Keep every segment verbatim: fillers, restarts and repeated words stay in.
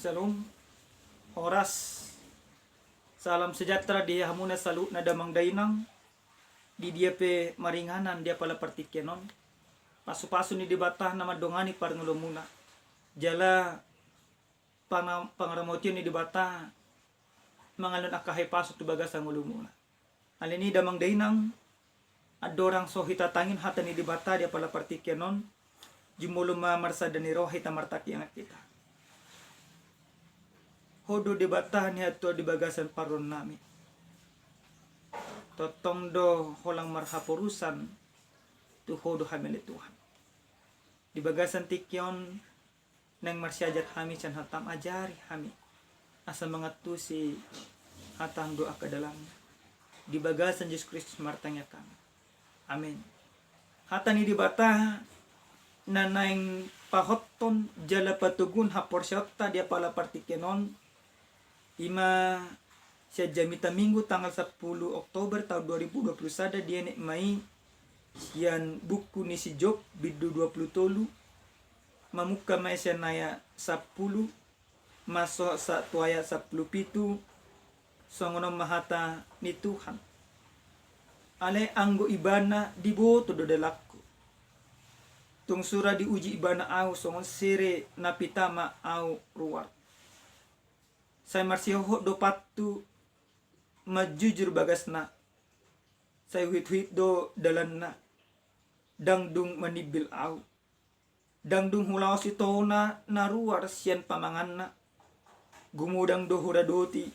Syalom. Horas. Salam sejahtera di hamuna saluhutna damang dainang, di dia pe maringanan di apala partingkian on. Pasupasu ni Debata na mandongani parngoluonmuna, jala pangaramotion ni Debata mangalehon angka hahipason tu bagasan ngolumuna. Alani i damang dainang, andorang so hita tangihon hata ni Debata di apala partingkian on, jumolo ma marsada ni roha hita martangiang hita. Ho do Debata ni hatuaon di bagasan parngoluonnami. Tongtong do holan marhaporusan tu Ho do hami ale Tuhan. Di bagasan tingki on naeng marsiajar hami sian hataM, ajari hami asa mangantusi hataM dohot angka dalanMu. Di bagasan Jesus Kristus martangiang hami. Amin. Hata ni Debata na naeng pahothon jala patoguhon haporseaonta di apala partingkian on, ima sian Jamita Minggu tanggal sampulu Oktober taon dua ribu dua puluh sada, dienet ma i sian buku ni si Job, bindu dua puluh tolu, mamungka ma i sian ayat sampulu, mansai sahat tu ayat sampulu pitu. Songon on ma hata ni Tuhan: Alai anggo Ibana diboto do dalanku. Tung sura diuji Ibana ahu, songon sere na pita ma ahu ruar. Sai marsihohot do pathu, manjujur bagasna, sai huhithuhit do dalanna, ndang dung manimbil ahu. Ndang dung hulaosi tona na ruar sian pamanganna. Gumodang do huradoti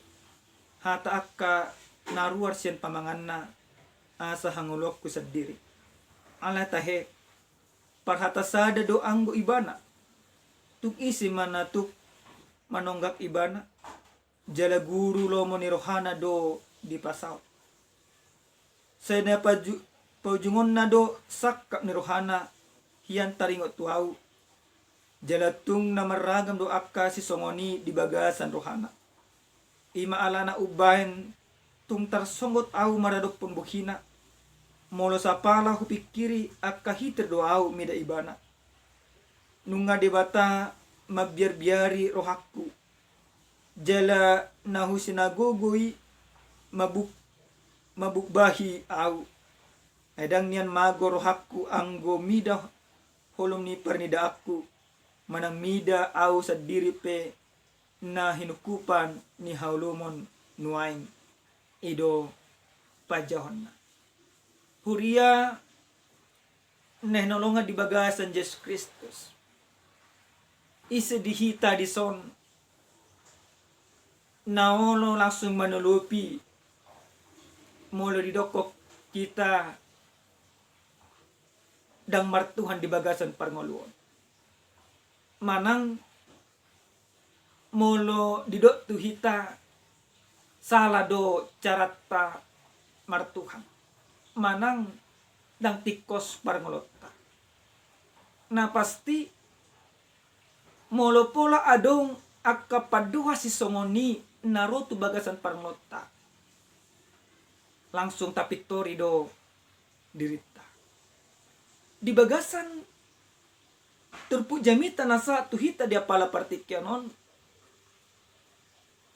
hata angka na ruar sian pamanganna asa hangoluanku sandiri. Ala tahe, parhata sada do anggo Ibana. Tung ise ma na tuk manonggak Ibana? Jala guru lomo ni rohana do dipasaut. Sai na paujungonna do sangkap ni rohana hian taringot tu ahu. Jala tung na marragam do angka sisongon i di bagasan rohana. Ima alana umbahen tung tarsonggot ahu maradophon bohina. Molo sapala hupingkiri, angka hitir do ahu mida Ibana. Nunga Debata mambiarbiari rohangku, jala na husinagogo i mabuk, mabukbahi ahu. Ai ndang nian mago rohangku anggo mida holom ni parnidaanku, manang mida ahu sandiri pe na hinungkupan ni haholomon nuaeng. I do panjahonna. Huria na hinaholongan di bagasan Jesus Kristus, ise di hita dison na olo langsung manolopi molo didokkon hita ndang martuhan di bagasan parngoluon? Manang molo didok tu hita sala do caranta martuhan, manang ndang tingkos parngoluonta? Na pasti, molo pola adong angka pandohan sisongon i na ro tu bagasan parngoluonta, langsung tapintori do dirinta. Di bagasan turpuk jamita na sahat tu hita di apala partingkian on,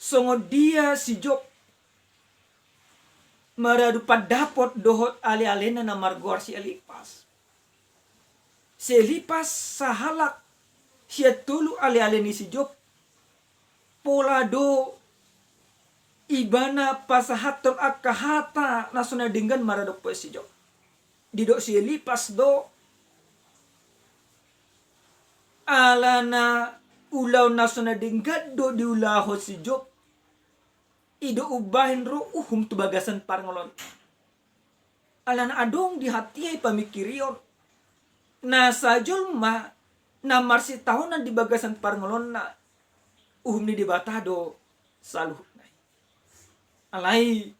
songon dia si Job maradu pandapot dohot alealena na margoar si Elipas. Si Elipas sahalak sian tolu aleale ni si Job. Pola do ibana pasahathon angka hata na so na denggan maradophon si Job. Didok si Elipas do, alana ulaon na so na denggan do diulahon si Job, i do umbahen ro uhum tu bagasan parngoluon. Alana adong di hatiha i pamingkirion, na sai jolma na marsitaonan di bagasan parngoluonna, uhum ni Debata do saluhutna i. Alai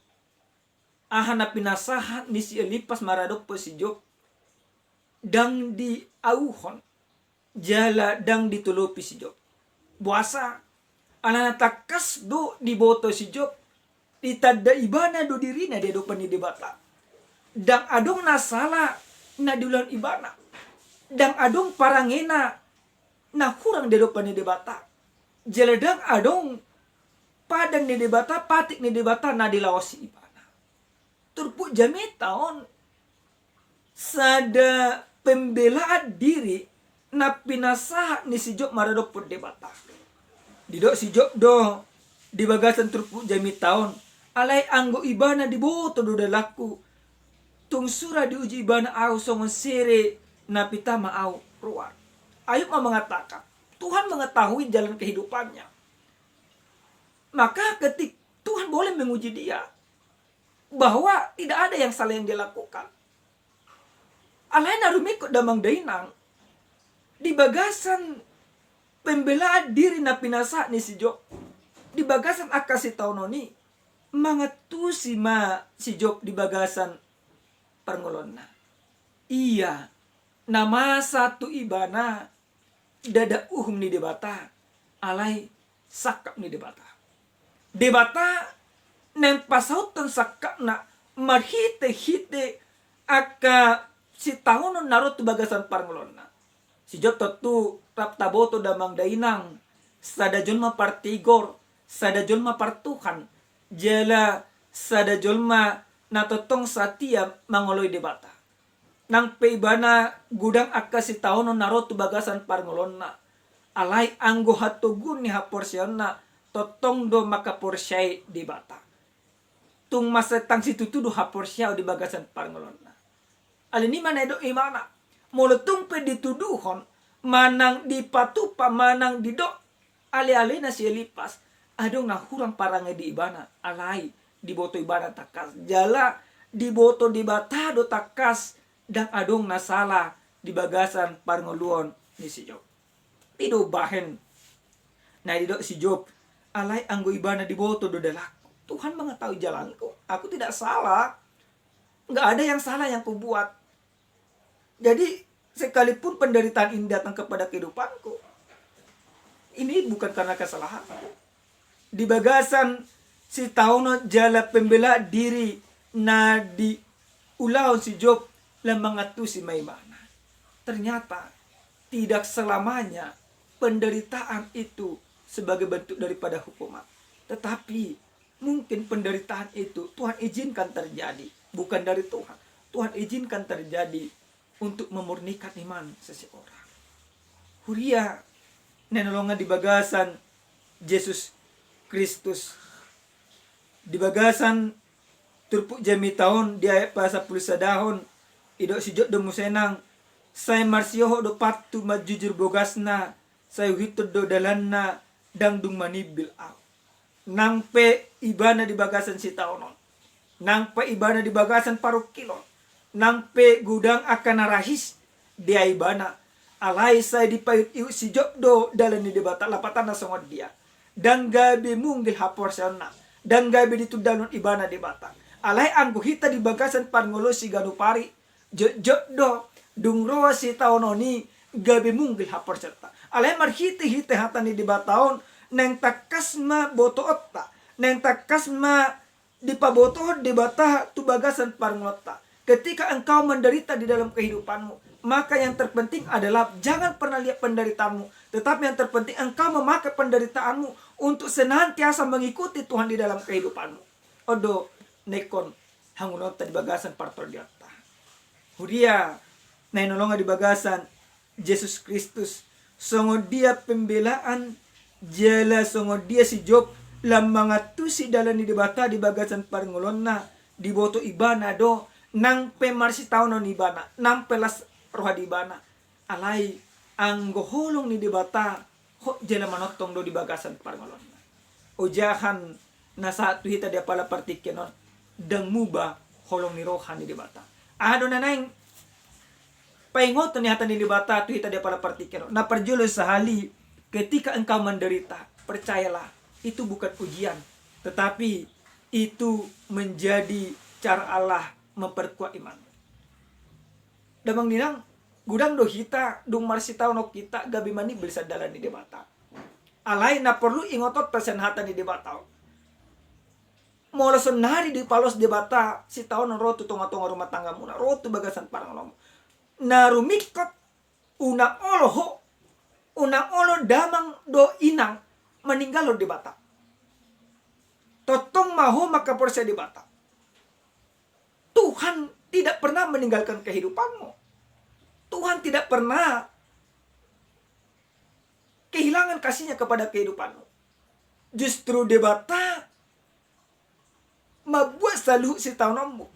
aha na pinasahat ni si Elipas maradophon si Job, ndang diauhon jala ndang ditolopi si Job. Boasa? Alana tangkas do diboto si Job, ditanda ibana do dirina di adopan ni Debata. Ndang adong na sala na diulahon ibana. Ndang adong parangena na hurang di adopan ni Debata. Jala ndang adong padan ni Debata, patik ni Debata na dilaosi ibana. Turpuk jamita on sada pembelaan diri na pinasahat ni si Job maradophon Debata. Didok si Job do di bagasan turpuk jamita on, alai anggo ibana diboto do dalanku, tung sura diuji ibana ahu songon sere na pitama ahu ruar. Ayub ma mengatakan, Tuhan mengetahui jalan kehidupannya. Maka ketik Tuhan boleh menguji dia bahwa tidak ada yang salah yang dia lakukan. Alai na rumingkot damang dainang, di bagasan pembelaan diri na pinasahat ni si Job, di bagasan angka sitaonon i, mangantusi ma si Job di bagasan parngoluonna. Ia na masa tu ibana ndada uhum ni Debata, alai sangkap ni Debata. Debata naeng pasauthon sangkapna marhitehite angka sitaonon na ro tu bagasan parngoluonna. Si Job tontu rap taboto damang dainang, sada jolma partigor, sada jolma partuhan, jala sada jolma na tongtong satia mangoloi Debata. Nang pe ibana godang angka sitaonon na ro tu bagasan parngoluonna, alai anggo hatoguon ni haporseaonna tongtong do mangkaporseai Debata. Tung mansai ndang situtu do haporseaon di bagasan parngoluonna. Alani i ma na didok ibana, molo tung pe dituduhon manang dipatupa manang didok alealena si Elipas, adong na hurang parange di ibana, alai diboto ibana tangkas, jala diboto Debata do tangkas, ndang adong na sala di bagasan parngoluon ni si Job. I do bahen na didok si Job, alai anggo ibana diboto do dalanku. Tuhan mengetahui jalanku, aku tidak salah. Nggak ada yang salah yang kubuat. Jadi, sekalipun penderitaan ini datang kepada kehidupanku, ini bukan karena kesalahanku. Di bagasan sitaonon jala pembelaan diri na diulahon si Job, lam mangantusi ma ibana. Ternyata tidak selamanya penderitaan itu sebagai bentuk daripada hukuman. Tetapi mungkin penderitaan itu Tuhan izinkan terjadi, bukan dari Tuhan. Tuhan izinkan terjadi untuk memurnikan iman seseorang. Huria na hinaholongan di bagasan Jesus Kristus, di bagasan turpuk jamita on di ayat pasampulu sadahon, didok si Job do muse nang, sai marsiohot do pathu manjujur bogasna, sai huihuthon do dalanna, ndang dung manimbil ahu. Nang pe ibana di bagasan sitaonon, nang pe ibana di bagasan parungkilon, nang pe godang angka na rahis di ibana, alai sai dipaihutihut si Job do dalan ni Debata, lapatanna songon dia. Ndang gabe munggil haporseaonna, ndang gabe ditundanon ibana Debata. Alai anggo hita di bagasan parngoluon siganup ari, jotjot do dung ro sitaonon i gabe munggil haporseaonta. Alai marhitehite hata ni Debata on, naeng tangkas ma botoonta, naeng tangkas ma dipabotohon Debata tu bagasan parngoluonta. Ketika engkau menderita di dalam kehidupanmu, maka yang terpenting adalah jangan pernah lihat penderitaanmu, tetapi yang terpenting engkau memakai penderitaanmu untuk senantiasa mengikuti Tuhan di dalam kehidupanmu. On do na ingkon hangoluonta di bagasan partondianta. Huria na hinaholongan di bagasan Jesus Kristus, songon dia pembelaan jala songon dia si Job lam mangantusi dalan ni Debata di bagasan parngoluonna, diboto ibana do, nang pe marsitaonon ibana, nang pe las roha di ibana, alai anggo holong ni Debata hot jala manongtong do di bagasan parngoluonna. Ojahan na sahat tu hita di apala partingkian on, ndang muba holong ni roha ni Debata. Aha do na naeng paingoton ni hata ni Debata tu hita di apala partingkian on? Na parjolo sahali, ketika engkau menderita, percayalah, itu bukan ujian, tetapi itu menjadi cara Allah memperkuat imanmu. Damang dainang, godang do hita dung marsitaonon hita gabe manimbil sian dalan ni Debata. Alai na porlu ingotonta sian hata ni Debata on, molo saonari dipaloas Debata sitaonon ro tu tongatonga rumah tanggamuna, ro tu bagasan parngoluonmu, na rumingkot unang olo ho, unang olo damang dohot inang maninggalhon Debata. Tongtong ma ho mangkaporseai Debata. Tuhan tidak pernah meninggalkan kehidupanmu. Tuhan tidak pernah kehilangan kasih-Nya kepada kehidupanmu. Justru Debata membuat saluhut sitaononmu.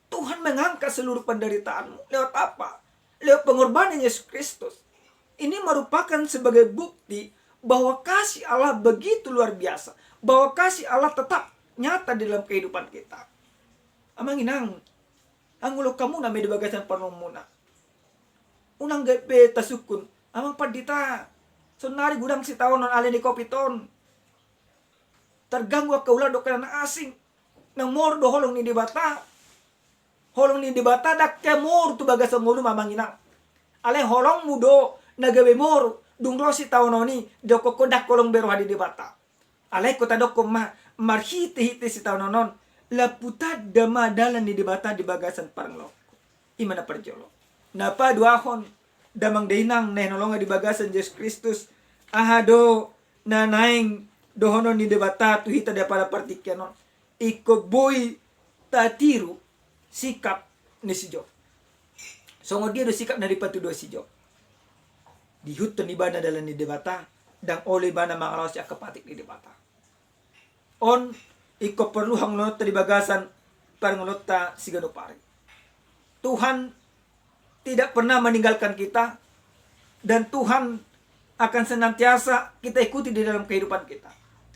Tuhan mengangkat seluruh penderitaanmu. Lewat apa? Lewat pengorbanan Yesus Kristus. Ini merupakan sebagai bukti bahwa kasih Allah begitu luar biasa, bahwa kasih Allah tetap nyata di dalam kehidupan kita. Amang inang, anggo ulaon hamuna ma i di bagasan parngoluonmuna, unang gabe tasungkun, "Amang pandita, saonari godang sitaonon alani covid on. Targanggu angka ulaon dohot angka na asing." Nang moru do holong ni Debata. Holong ni Debata ndang ke moru tu bagasan ngolum, amang inang. Alai holongmu do na gabe moru, dung ro sitaonon i, didokkon ho ndang holong be roha ni Debata. Alai ingkon tadokkon ma, marhitehite sitaonon on, lampu tanda ma dalan ni Debata di bagasan parngoluonku. I ma na parjolo. Na paduahon, damang dainang na hinaholongan di bagasan Jesus Kristus, aha do na naeng dohonon ni Debata tu hita di apala partingkian on? Ingkon boi tatiru sikap ni si Job. Songon dia do sikap na dipatuduhon si Job? Diihuthon ibana dalan ni Debata, ndang olo ibana mangalaosi angka patik ni Debata. On ingkon porlu hangoluonta di bagasan parngoluonta siganup ari. Tuhan tidak pernah meninggalkan kita, dan Tuhan akan senantiasa kita ikuti di dalam kehidupan kita.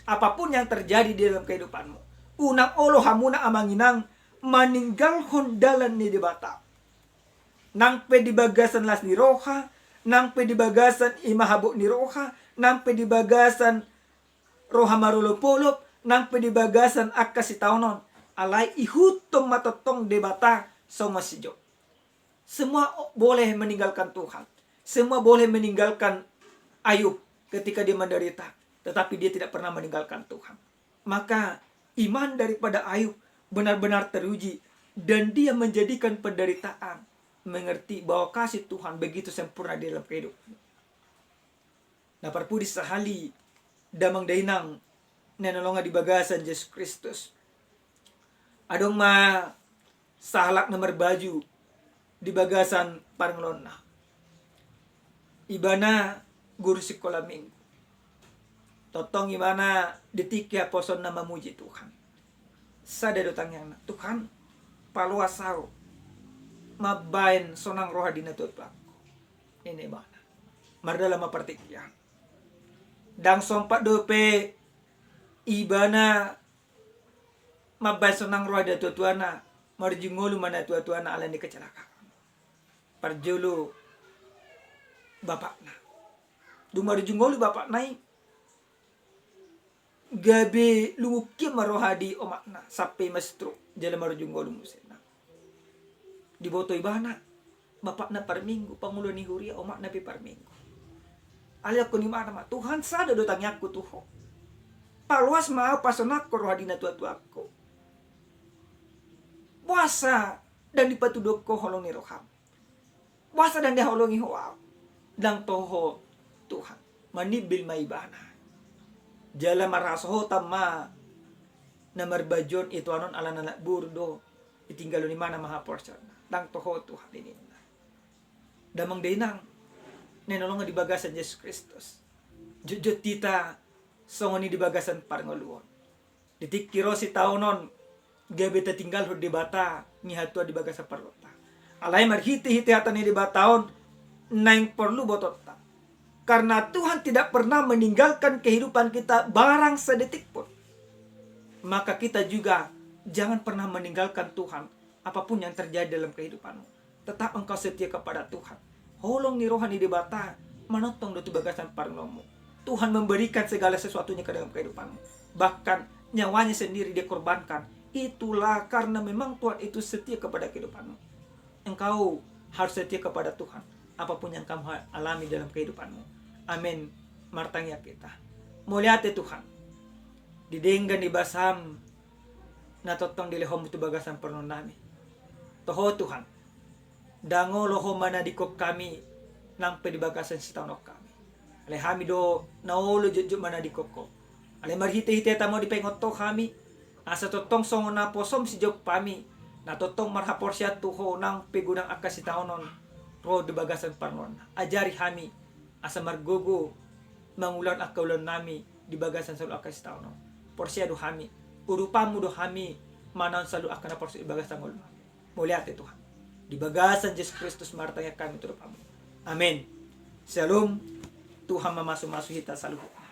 Apapun yang terjadi di dalam kehidupanmu, unang olo hamuna, amang inang, maninggalhon dalan ni Debata. Nang pe di bagasan las ni roha, nang pe di bagasan ima habot ni roha, nang pe di bagasan roha marolopolop, nang pe di bagasan angka sitaonon, alai ihuthon ma tongtong Debata songon si Job. Semua o-, boleh meninggalkan Tuhan. Semua boleh meninggalkan Ayub ketika dia menderita, tetapi dia tidak pernah meninggalkan Tuhan. Maka iman daripada Ayub benar-benar teruji, dan dia menjadikan penderitaan mengerti bahwa kasih Tuhan begitu sempurna di dalam kehidupan. Na parpudi sahali, damang dainang na hinaholongan di bagasan Jesus Kristus. Adong ma sahalak na marbaju di bagasan parngoluonna. Ibana guru sikola minggu. Tongtong ibana di tingki haposoonna mamuji Tuhan. Sada do tangiangna, "Tuhan, paloas ahu mambaen sonang roha di natuatuangku." Ninna ibana. Mardalan ma partingkian. Ndang sompat dope ibana mambaen sonang roha di natuatuana, marujung ngolu ma natuatuana alani kecelakaan. Parjolo bapakna. Dung marujung ngolu bapakna i, gabe lungun hian ma roha di omakna, sampe ma stroke, jala marujung ngolu muse. Diboto ibana, bapakna parminggu, pangula ni huria, omakna pe parminggu. Alai didokkon ibana ma, "Tuhan, sada do tangiangku tu Ho. Paloas ma ahu pasonanghon roha di natuatuangku. Boasa ndang dipatuduhon Ho holong ni roham? Boasa ndang dihaholongi Ho ahu?" Ndang toho Tuhan. Manimbil ma ibana. Jala marhasohotan ma na marbaju on, itoan on alana anak boru do, ditinggalhon ibana ma haporseaonna. Ndang toho Tuhan i ninna. Damang dainang na hinaholongan di bagasan Jesus Kristus. Jotjot hita songon i di bagasan parngoluon. Di tingki ro sitaonon, gabe tatinggalhon Debata ni hatuaon di bagasan parngoluonta. Alai marhitehite hata ni Debata on naeng porlu botoonta. Karena Tuhan tidak pernah meninggalkan kehidupan kita barang sedetik pun. Maka kita juga jangan pernah meninggalkan Tuhan, apapun yang terjadi dalam kehidupanmu. Tetap engkau setia kepada Tuhan. Holong ni roha ni Debata manongtong do tu bagasan parngoluonmu. Tuhan memberikan segala sesuatunya ke dalam kehidupanmu. Bahkan nyawanya sendiri Dia korbankan. Itulah karena memang Tuhan itu setia kepada kehidupanmu. Engkau harus setia kepada Tuhan, apapun yang kamu ha-, alami dalam kehidupanmu. Amin. Martangiang hita. Mauliate Tuhan, di denggan ni basaM na tongtong dilehonMu tu bagasan parngoluonnami. Toho Tuhan, ndang olo Ho manadingkon hami nang pe di bagasan sitaonon hami. Alai hami do na olo jotjot manadingkon Ho. Alai marhitehite hataMu dipaingot Ho hami, asa tongtong songon naposoM si Job hami, na tongtong marhaporseaon tu Ho nang pe godang angka sitaonon ro di bagasan parngoluonna. Ajari hami asa margogo mangulahon angka ulaonnami di bagasan saluhut angka sitaonon. Porsea do hami, urupanMu do hami manaon saluhut angka na porsea di bagasan ngolunami. Mauliate Tuhan. Di bagasan Jesus Kristus martangiang hami tu adopanMu. Amen. Syalom. Tuhan mamasumasu hita saluhut.